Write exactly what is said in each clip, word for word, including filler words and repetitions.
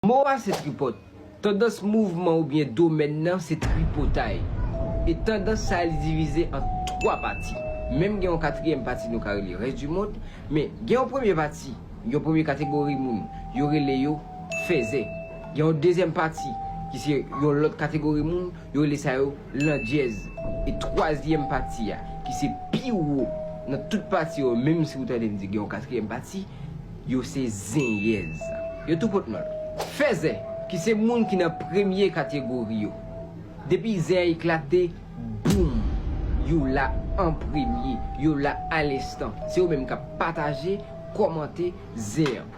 Mo a se tripòt. Tandans mouvman oubyen domèn nan se tripotay. E tandans sa a li divize an twa pati. Menm gen yon katriyèm pati nou ka rele rès di mond, men gen yon premye pati, yon premye kategori moun, yo rele yo fèzè. Gen yon dezyèm pati ki se yon lòt kategori moun, yo rele sa yo landjèz. E twazyèm pati a, ki se pi wo nan tout pati yo, menm si ou tande m di gen yon katriyèm pati, yo se zenyèz. Yo tou pot non. Fèzè, ki se moun ki nan premye kategori yo. Depi zen an eklate, boum! Yo la an premye, yo la a lenstan. Se yo menm k ap pataje, kòmante zen an.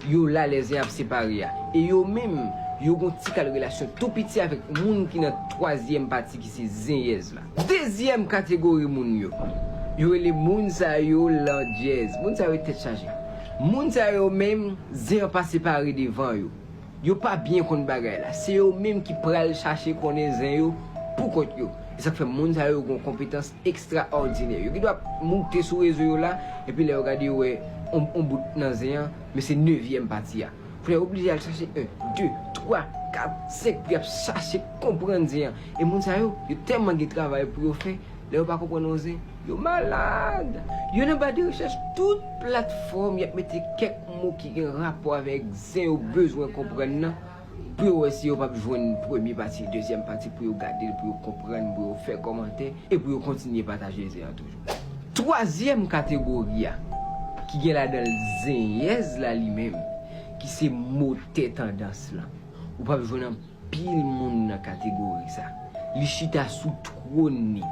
Yo la lè zen ap separe a. E yo menm, yo gon ti kal relasyon tou piti avèk moun ki nan twazyèm pati ki se zenyèz la. Dezyèm kategori moun yo, yo rele moun sa yo landjèz. Moun sa yo tèt chaje. Moun sa yo menm, zen an pa separe devan yo. Yo pa byen konn bagay la. Se yo menm ki pral chache konnen zen yo pou kont yo. E sa k fè moun sa yo gon konpetans ekstraòdinè. Yo gen dwa moute sou rezo yo la, epi lè yo gade yo wè on, on bout nan zen an, men se nevyèm pati a. Fò yo oblije al chache en, de, twa, kat, senk pou y ap chache konprann zen an. E moun sa yo, yo tèlman gen travay pou yo fè, lè yo pa konprann yon zen, yo malad. Yo nan ba de rechèch tout platfòm, y ap mete kèk mo ki gen rapò avèk zen yo bezwen konprann nan, pou yo wè si yo p ap jwenn premye pati, dezyèm pati, pou yo gade l, pou yo konprann, pou yo fè kòmantè, e pou yo kontinye pataje zen an toujou. Twazyèm kategori a, ki gen ladan l zenyèz la li menm, ki se motè tandans lan. Ou p ap jwenn anpil moun nan kategori sa. Li chita sou twòn li.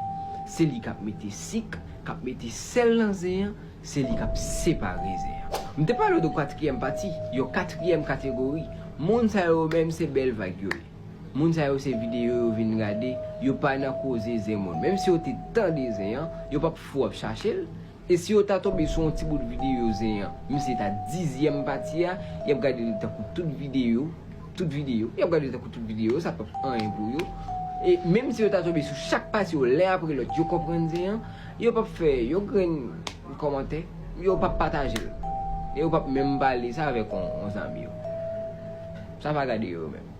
Se li k ap mete sik, k ap mete sèl nan zen an, se li k ap separe zen an. M te pale w de katriyèm pati, yon katriyèm kategori. Moun sa yo menm se bèl vag yo ye. Moun sa yo se videyo yo vin gade, yo pa nan koze zen moun. Menm si yo te tande zen an, yo p ap fou ap chache l. E si yo ta tonbe sou yon ti bout videyo zen an, menm si se ta dizyèm pati a, y ap gade li tankou tout videyo, tout videyo, y ap gade li tankou tout videyo, sa p ap anyen pou yo. E menm si yo ta tonbe sou chak pati yo, len apre lòt, yo konprann zen an, yo p ap fè yon grenn kòmantè, yo p ap pataje l. E yo p ap menm pale sa avèk yon, yon zanmi yo. Sa pa gade yo menm.